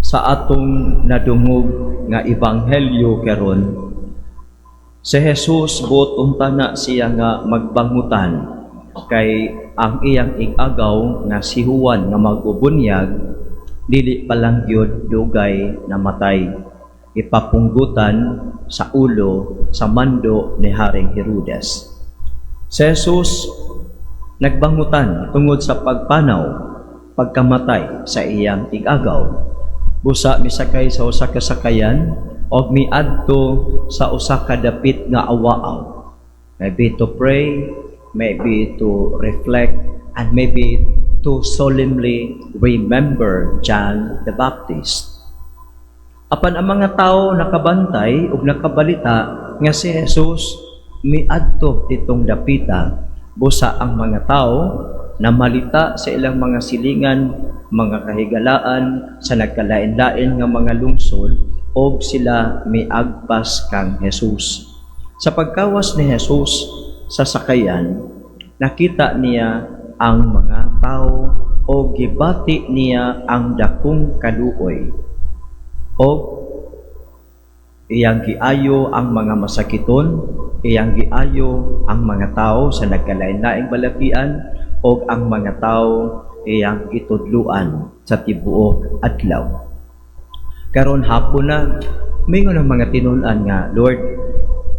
Sa atong nadungog nga ebanghelyo karon, si Jesus buot unta na siya nga magbangutan kay ang iyang ig-agaw nga si Juan nga magbubunyag dili pa lang gyud dugay namatay, ipapunggutan sa ulo sa mando ni Haring Herodes. Si Jesus nagbangutan tungod sa pagpanaw, pagkamatay sa iyang ig-agaw. Busa misakay sa usa ka sakayan og miadto sa usa ka dapit nga awaaw. Maybe to pray, maybe to reflect, and maybe to solemnly remember John the Baptist. Apan ang mga tao nakabantay ug nakabalita nga si Jesus miadto ditong dapita, busa ang mga tao namalita sa ilang mga silingan, mga kahigalaan sa nagkalain-lain nga mga lungsod og sila miagpas kang Jesus. Sa pagkawas ni Jesus sa sakayan, nakita niya ang mga tao o gibati niya ang dakong kaluoy. O iyang giayo ang mga masakiton, iyang giayo ang mga tao sa nagkalain-laing balatian o ang mga tao iyang gitudluan sa tibuok adlaw. Karon hapon na, mingon ang mga tinun-an nga, "Lord,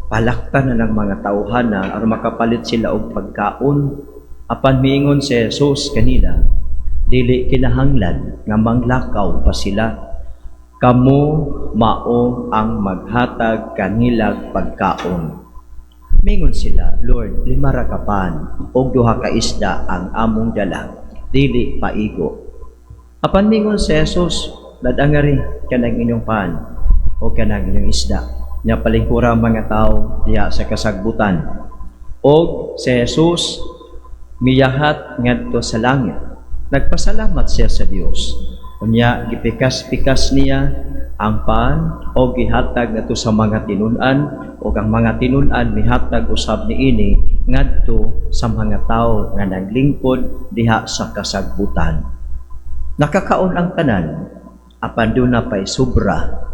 palakta na ng mga tawhana aron makapalit sila og pagkaon." Apan miingon si Jesus kanila, dili kinahanglan nga manglakaw pa sila. Kamo mao ang maghatag kanilag pagkaon. Mingon sila, "Lord, 5 ra ka pan og duha ka isda ang among dala, dili paigo." Apan mingon si Jesus, "Lad-anga ri kanang inyong pan o kanang inyong isda." Nya palingkura ang mga tao diha sa kasagbutan. Og si Jesus miyahat ngadto sa langit. Nagpasalamat siya sa Dios. Unya gipikas-pikas niya ang pan o gihatag ngadto sa mga tinun-an o ang mga tinun-an mihatag usab niini ngadto sa mga tawo nga naglingkod diha sa kasagbutan. Nakakaon ang tanan, apan duna pay sobra.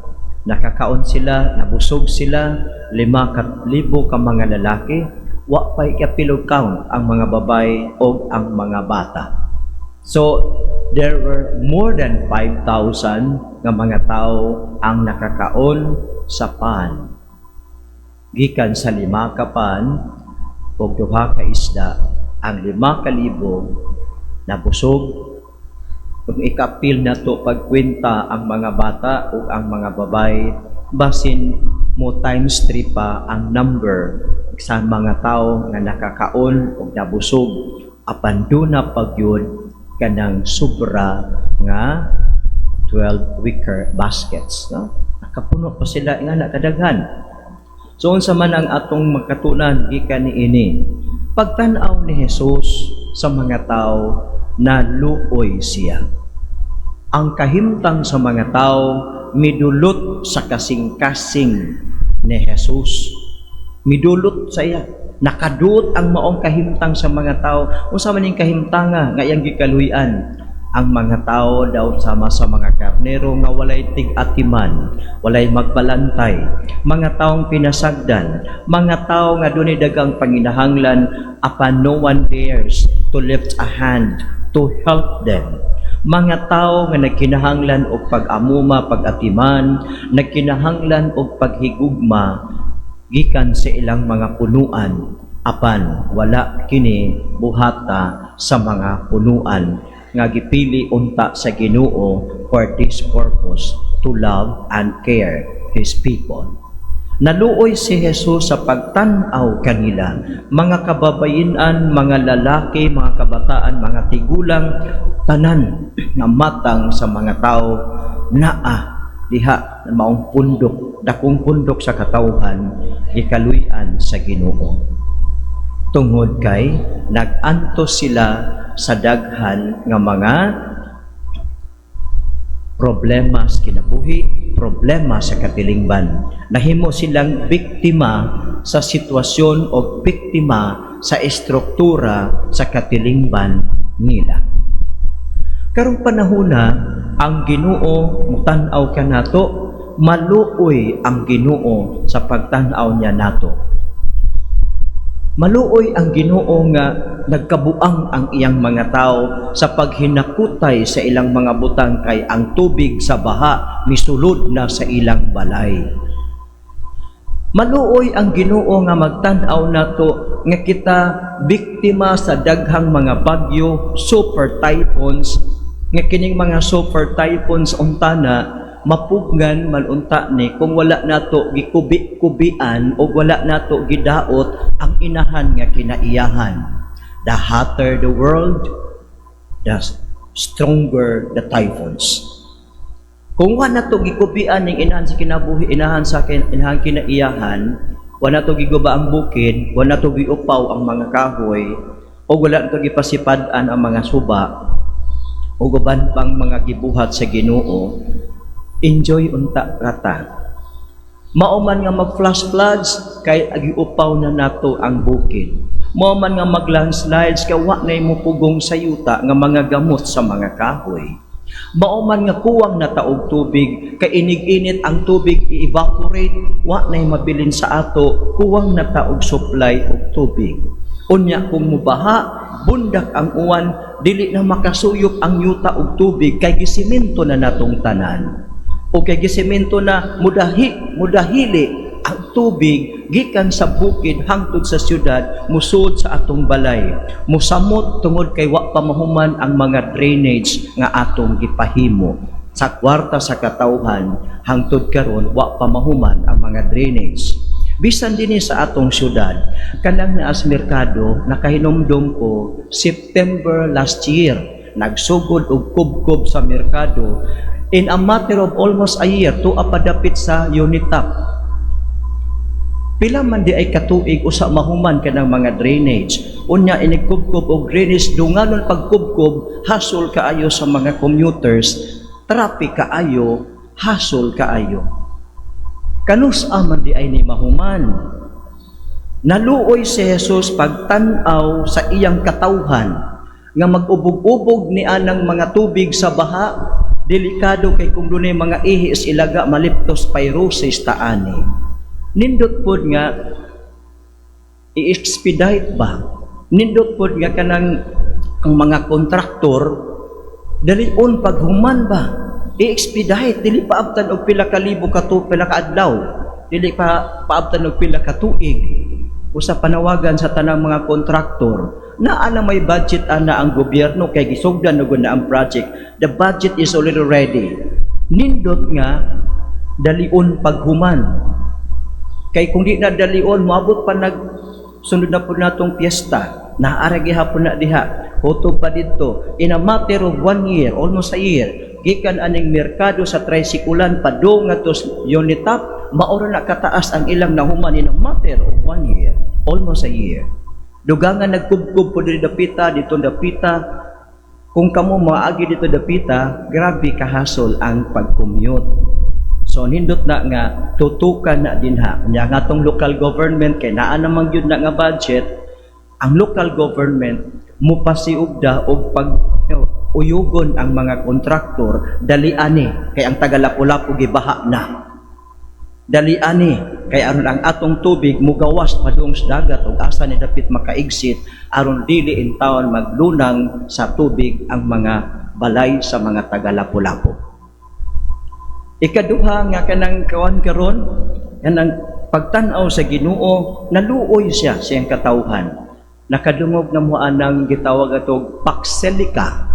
Nakakaon sila, nabusog sila, 5,000 ka mga lalaki, wa pay kapilog count ang mga babae o ang mga bata. So, there were more than 5,000 nga mga tao ang nakakaon sa pan. Gikan sa 5 ka pan ug duha ka isda, ang 5,000 nabusog. Kung ikapil na to pagkwenta ang mga bata o ang mga babae, basin mo times 3 pa ang number sa mga tao nga nakakaon o nabusog, apan duna pa gyud kanang sobra nga 12 wicker baskets, no? Nakapuno pa sila nga nakadaghan. So unsa man ang atong makatunan gikan niini? Pagtan-aw ni Jesus sa mga tao, naluoy siya. Ang kahimtang sa mga tao midulot sa kasing-kasing ni Jesus. Midulot sa iya. Nakaduot ang maong kahimtang sa mga tao. Unsa man ning kahimtanga nga iyang gikaluy-an? Ang mga tao daw sama sa mga karnero nga walay tig-atiman, walay magbalantay, mga taong pinasagdan, mga tao nga dunay daghang panginahanglan apan no one dares to lift a hand to help them. Mga tao nga nagkinahanglan og pag-amuma, pag-atiman, nagkinahanglan og paghigugma gikan sa ilang mga punuan, apan wala kini buhata sa mga punuan nga gipili unta sa Ginoo for this purpose, to love and care His people. Naluoy si Jesus sa pagtan-aw kanila, mga kababayenan, mga lalaki, mga kabataan, mga tigulang, tanan nga matang sa mga tao naa diha na maong pundok, dakong pundok sa katawhan, gikaluy-an sa Ginoo. Tungod kay nag-antos sila sa daghan nga mga problema sa kinabuhi, problema sa katilingban. Nahimo silang biktima sa sitwasyon o biktima sa estruktura sa katilingban nila. Karong panahona, ang Ginoo mutan-aw kanato, maluoy ang Ginoo sa pagtan-aw niya nato. Maluoy ang Ginoo nga nagkabuang ang iyang mga tao sa paghinakutay sa ilang mga butang kay ang tubig sa baha misulod na sa ilang balay. Maluoy ang Ginoo nga magtan-aw nato nga kita biktima sa daghang mga bagyo, super typhoons, nga kining mga super typhoons untana mapugngan man unta ni kung wala nato gikubi-kubian o wala nato gidaot ang inahan nga kinaiyahan. The hotter the world, the stronger the typhoons. Kung wala nato gikubian ning inahan sa kinabuhi, inahan sa inahan kinaiyahan, wala nato giguba ang bukid, wala nato giupaw ang mga kahoy, o wala nato gipasipad-an ang mga suba, o uban pang mga gibuhat sa Ginoo, enjoy unta rata. Mao man nga mag-flash floods kay giupaw na nato ang bukid. Mao man nga mag-landslides kay wa nay mupugong sa yuta nga mga gamot sa mga kahoy. Mao man nga kuwang na ta og tubig kay inig-init ang tubig i-evaporate, wa nay mabilin sa ato, kuwang na ta og supply og tubig. Unya kung mubaha, bundak ang uwan, dili na makasuyop ang yuta og tubig kay gisimento na natong tanan. O kay gisimento na, mudahi, mudahili ang tubig gikan sa bukid hangtod sa syudad, musud sa atong balay. Musamot tungod kay wa pa mahuman ang mga drainage nga atong gipahimo. Sa kwarta sa katawhan, hangtod karon wa pa mahuman ang mga drainage. Bisan dinhi sa atong syudad, kanang naas merkado, nakahinumdum ko September last year, nagsugod og kubkob sa merkado. In a matter of almost a year, tuwa padapit sa Unitop. Pila man di ay katuig usa mahuman kanang mga drainage? Unya inig kubkob og drainage, dunganon pagkubkob, hasol kaayo sa mga commuters, traffic kaayo, hasol kaayo. Kanus-a man di ay ni mahuman? Naluoy si Jesus pagtan-aw sa iyang katawhan nga mag-ubog-ubog ni anang mga tubig sa baha, delikado kay kung dunay mga ihi sa ilaga, ma-leptospirosis ta ani. Nindot pod nga i-expedite ba? Nindot pod nga kanang ang mga kontraktor dalion paghuman ba? I-expedite, dili pa abtan og pila ka libo ka pila ka adlaw, dili pa paabtan og pila ka tuig. Usa panawagan sa tanang mga kontraktor, naa na may budget ana ang gobyerno kay gisugdan na gud na ang project. The budget is already ready. Nindot nga dalion paghuman. Kay kung di na dalion, moabot pa nag sunod na po natong piyesta. Naara gihapon na diha. Hutob pa didto. In a matter of one year, almost a year, gikan aning merkado sa tricyclean padung ngadto sa Unitop, maura na kataas ang ilang nahuman in a matter of one year, almost a year. Dugangan nagkubkob po diri dapita, dito dapita. Kung kamo maagi dito dapita, grabe kahasol ang pag-commute. So nindot na nga tutukan na dinha. Nya nga atong local government kay naa namang gyud na nga budget, ang local government mupasiugda og pag uyugon ang mga kontraktor, dali ani kay ang taga Lapu-Lapu gibaha na. Dali ani kay aron ang atong tubig mugawas padung sa dagat ug asa ni dapit maka-exit aron dili in taon maglunang sa tubig ang mga balay sa mga taga Lapu-Lapu. Ikaduha nga kanang kawan karon, kanang pagtan-aw sa Ginoo, naluoy siya sa iyang katawhan. Nakadungog na mo anang gitawag atog Pax Silica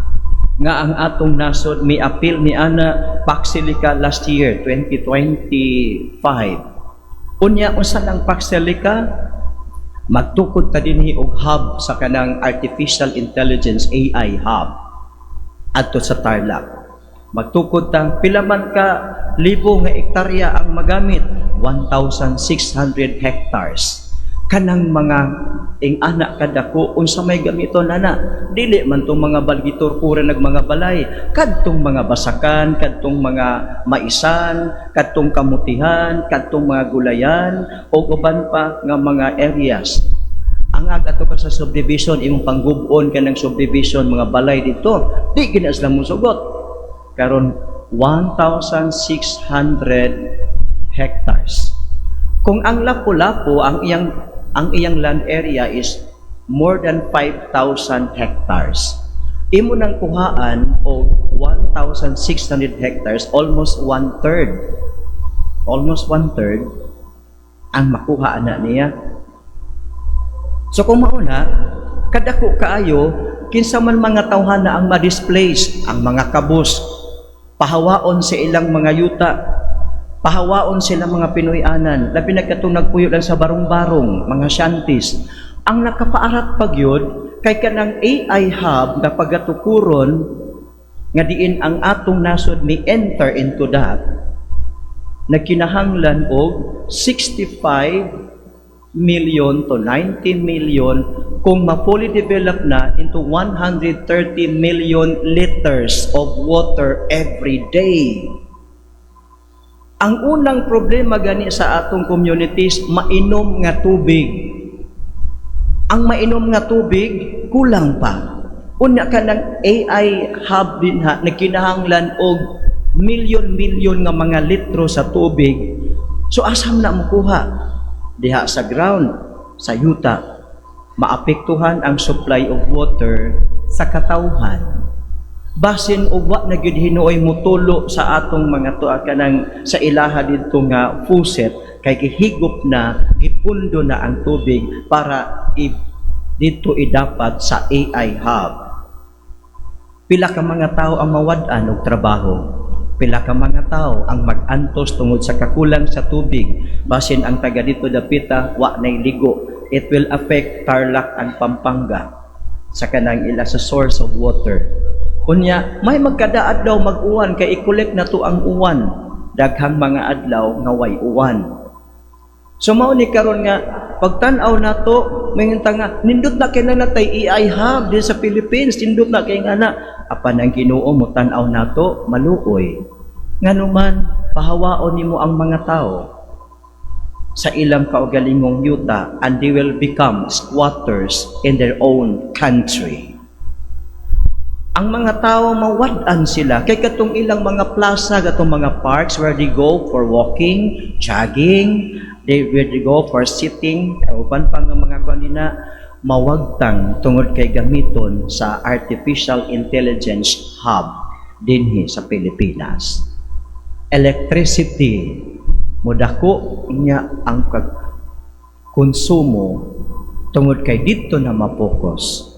nga ang atong nasod mi-apil ni ana Pax Silica last year 2025. Unya unsa nang Pax Silica? Magtukod ta dinhi og hub sa kanang artificial intelligence, AI hub, adto sa Tarlac. Magtukod ta, pila man ka libo nga ektarya ang magamit? 1,600 hectares. Kanang mga ing-ana kadako, unsa may gamiton ana? Dili man tong mga balgitor pura nag mga balay, kadtong mga basakan, kadtong mga maisan, kadtong kamutihan, kadtong mga gulayan o uban pa nga mga areas. Ang adto ka sa subdivision, imong panggubon ka ng subdivision, mga balay dito, di gina sila musugot. Karon 1,600 hectares. Kung ang Lapu-Lapu, ang iyang land area is more than 5,000 hectares. Imo nang kuhaan og 1,600 hectares, almost one-third. Almost one-third ang makuha na niya. So kung mauna, kadako kaayo, kinsa man mga tawhana ang ma-displace, ang mga kabus, pahawaon sa ilang mga yuta, pahawaon sila mga Pinoy-anan, labi na katong nagpuyo lang sa barong-barong, mga shanties. Ang nakapaarat pag yun, kay kanang AI hub nga pagatukuron, nga diin ang atong nasod ni enter into that, nagkinahanglan og 65 million to 90 million, kung ma-fully develop na into 130 million liters of water every day. Ang unang problema gani sa atong communities, mainom nga tubig. Ang mainom nga tubig, kulang pa. Unya ka ng AI hub din ha, nagkinahanglan og milyon-milyon nga mga litro sa tubig. So asam na mukuha? Diha sa ground, sa yuta, maapektuhan ang supply of water sa katawhan. Basin og wa na gyud hinuoy mutulo sa atong mga tuwa kanang sa ilaha didto nga faucet kay gihigop na, gipundo na ang tubig para dito idapat sa AI hub. Pila ka mga tao ang mawad-an og trabaho? Pila ka mga tao ang mag-antos tungod sa kakulang sa tubig? Basin ang taga dito dapita wa nay ligo. It will affect Tarlac and Pampanga sa kanang ila sa source of water. Unya, may magkada adlaw mag-uwan kay i-collect na to ang uwan. Daghang mga adlaw nga way uwan. So mao ni karon nga pagtan-aw nato, may nga nindot na kay na natay AI hub din sa Philippines, nindot na kay nga na, apan ang Ginoo mo tan-aw nato, maluoy. Nganuman pahawaon nimo ang mga tao sa ilang kaugalingong yuta and they will become squatters in their own country. Ang mga tao, mawad-an sila kay katong ilang mga plaza, katong mga parks where they go for walking, jogging, where they go for sitting, uban pa nga mga kanina, mawagtang tungod kay gamiton sa artificial intelligence hub dinhi sa Pilipinas. Electricity, modako niya ang kag konsumo tungod kay dito na mapokus.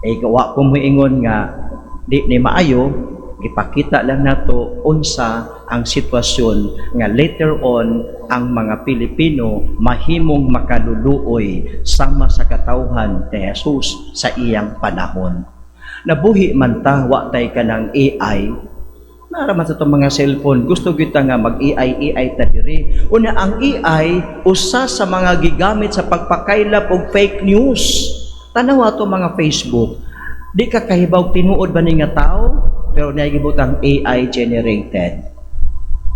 Eh wa ko moingon nga di ni maayo, gipakita lang nato unsa ang sitwasyon nga later on ang mga Pilipino mahimong makaluluoy sama sa katawhan ni Jesus sa iyang panahon. Nabuhi man ta, wa tay kanang AI. Nara man sa itong mga cellphone, gusto kita nga mag-AI, AI ta diri. Una, ang AI, usa sa mga gigamit sa pagpakaylap og fake news. Tanawa to mga Facebook. Di ka kahibaw tinuod ba ni nga tao, pero naigibutang AI generated.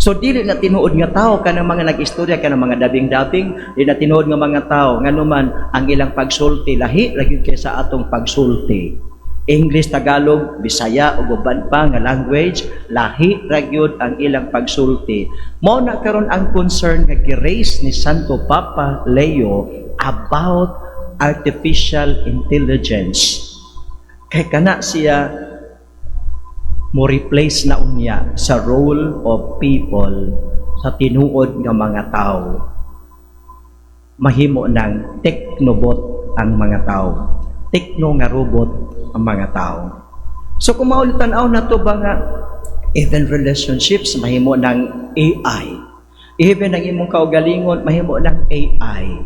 So dili na tinuod nga tao kanang mga nag-istorya, kanang mga dabing-dabing, di na tinuod nga mga tao, nganuman ang ilang pagsulti lahi lagi kaysa atong pagsulti. English, Tagalog, Bisaya ug uban pa nga language, lahi ra gyud ang ilang pagsulti. Mao na karon ang concern nga gi-raise ni Santo Papa Leo about artificial intelligence. Kay kana siya mo replace na unya sa role of people, sa tinuod nga mga tao. Mahimo ng technobot ang mga tao. Techno nga robot ang mga tao. So kung maulit tan-aw na to ba nga even relationships mahimo ng AI. Even ang imong kaugalingon mahimo ng AI.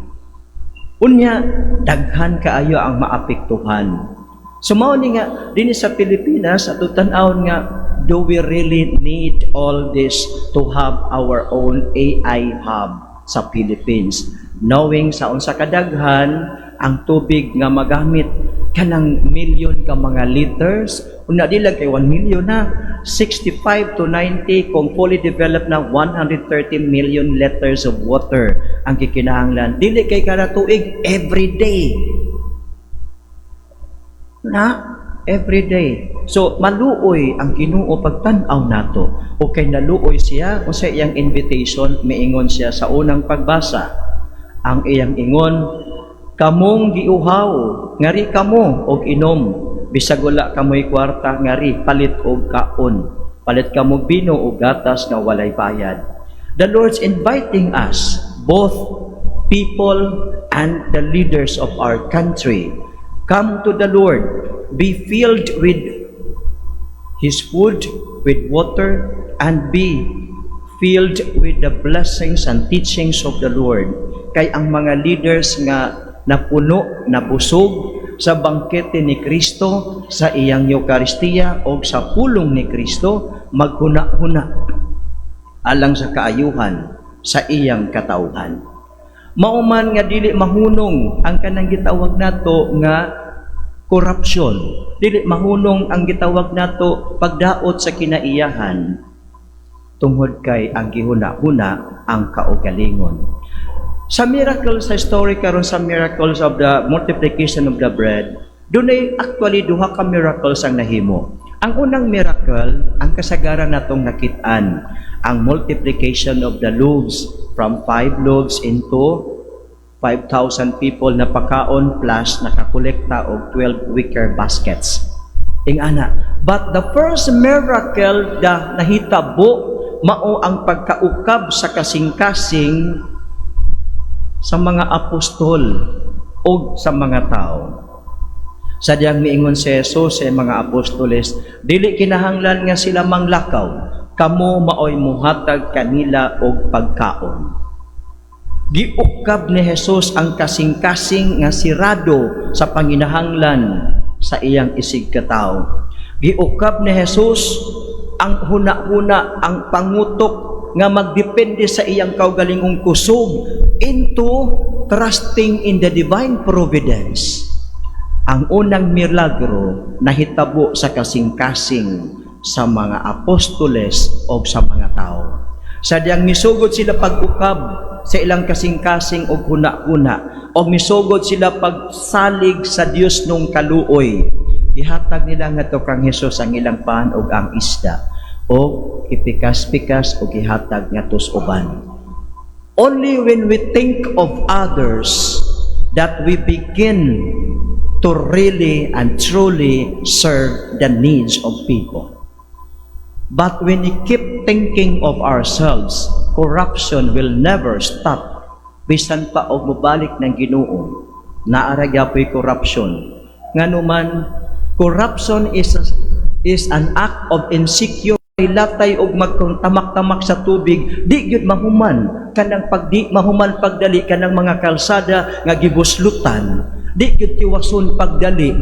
Unya, daghan kaayo ang maapektuhan. So mao ni nga dinhi sa Pilipinas ato tan-awon nga, do we really need all this to have our own AI hub sa Philippines? Knowing sa unsa kadaghan ang tubig nga magamit, kanang milyon ka mga liters Una di lang kay 1 million na, 65 to 90, kung fully developed na, 130 million liters of water ang gikinahanglan. Dili kay kada tuig, every day. Na every day. So maluoy ang Ginoo pagtan-aw nato. O kay naluoy siya unsa iyang invitation? Miingon siya sa unang pagbasa. Ang iyang ingon, "Kamong giuhaw, ngari kamo og inom. Bisag wala kamoy kwarta, ngari palit og kaon. Palit kamo bino og gatas nga walay bayad." The Lord's inviting us, both people and the leaders of our country. Come to the Lord, be filled with His food, with water, and be filled with the blessings and teachings of the Lord. Kay ang mga leaders nga napuno, nabusog sa bangkete ni Kristo, sa iyang Eukaristiya o sa pulong ni Kristo, maghuna-huna alang sa kaayuhan sa iyang katawhan. Mao man nga dili mahunong ang kanang gitawag nato nga korupsyon. Dili mahunong ang gitawag nato pagdaot sa kinaiyahan tungod kay ang gihuna-huna ang kaugalingon. Sa miracle, sa story karon, sa miracles of the multiplication of the bread, dunay actually duha ka miracles ang nahimo. Ang unang miracle, ang kasagaran natong nakit-an, ang multiplication of the loaves from 5 loaves into 5,000 people na pakaon plus nakakolekta og 12 wicker baskets. Ingana. But the first miracle na nahitabo mao ang pagkaukab sa kasing-kasing sa mga apostol o sa mga tao. Sa diyang miingon si Jesus sa mga apostoles, dili kinahanglan nga sila manglakaw, kamo maoy muhatag kanila og pagkaon. Giukab ni Jesus ang kasing-kasing nga sirado sa panginahanglan sa iyang isig katao. Giukab ni Jesus ang huna-huna, ang pangutok nga magdepende sa iyang kaugalingong kusog into trusting in the divine providence. Ang unang milagro nahitabo sa kasing-kasing sa mga apostoles o sa mga tao. Sa diyang misugod sila pag-ukab sa ilang kasing-kasing og huna-huna o misugod sila pagsalig sa Dios nung kaluoy. Gihatag nila ngadto kang Hesus ang ilang pan ug ang isda o ipikas-pikas o gihatag ngadto sa uban. Only when we think of others that we begin to really and truly serve the needs of people. But when we keep thinking of ourselves, corruption will never stop. Bisan pa og mobalik ng Ginoo, naa ra gyapoy corruption. Nganuman, corruption is an act of insecure. Latay og magtamak-tamak sa tubig, di gyud mahuman kanang pagdi mahuman pagdali kanang mga kalsada nga gibuslutan, di gyud tiwason pagdali.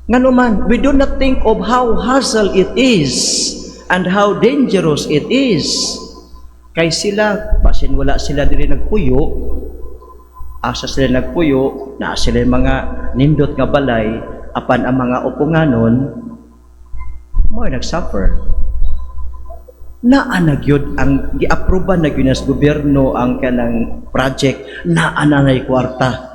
Nganuman, we do not think of how hassle it is and how dangerous it is. Kay sila, basin wala sila diri nagpuyo, asa sila nagpuyo, naa sila mga nindot nga balay, apan ang mga uponganon, mo nag-suffer. Naa na gyud ang giaproba na gyud sa gobyerno ang kanang project, naa na nay kwarta.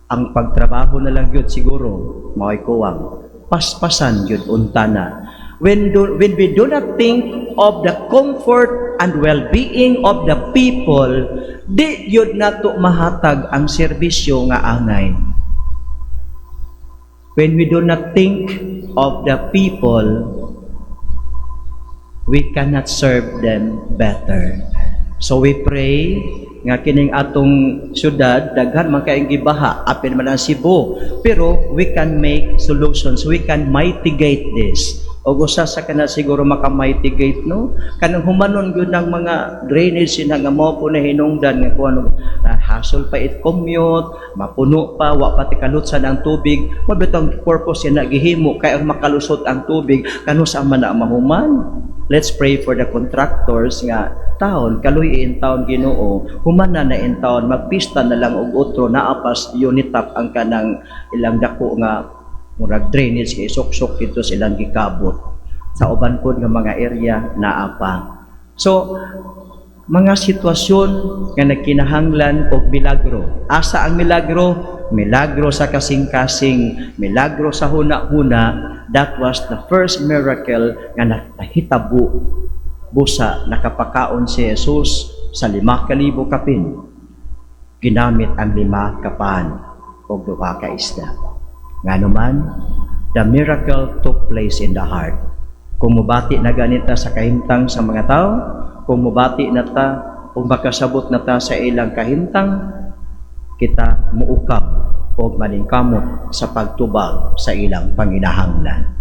Ang pagtrabaho na lang gyud siguro mao'y kuwang. Paspasan gyud unta na. When we do not think of the comfort and well-being of the people, di gyud nato mahatag ang serbisyo nga angay. When we do not think of the people, we cannot serve them better. So we pray nga kining atong syudad, daghan man kayong gibaha, apil man ang Cebu, pero we can make solutions, we can mitigate this. Og usa sa kana siguro maka-mitigate, no, kanang humanon gyud ng mga drainage sina nga mao po na hinungdan nga kuan na hassle pa it commute, mapuno pa, wa pa tikalutsan ang tubig. Mao bitong purpose na gihimo kay ang makalusot ang tubig kanus-a man na mahuman. Let's pray for the contractors nga taon kaluy in taon Ginoo, humana na in taon, magpista na lang og otro, naa pas unitap ang kanang ilang dako nga Murag drainage kay suksok dito silang gikabot. Sa uban pod nga mga area naa pa. So mga sitwasyon nga nagkinahanglan og milagro. Asa ang milagro? Milagro sa kasing-kasing, milagro sa huna-huna. That was the first miracle nga nahitabo busa nakapakaon si Jesus sa 5,000 kapin. Ginamit ang lima ka pan og duha ka isda. Ngano man, the miracle took place in the heart. Kung mubati na ganita sa kahimtang sa mga tao, kung mubati na ta, kung makasabot na ta sa ilang kahimtang, kita muukab o maningkamot sa pagtubag sa ilang panginahanglan.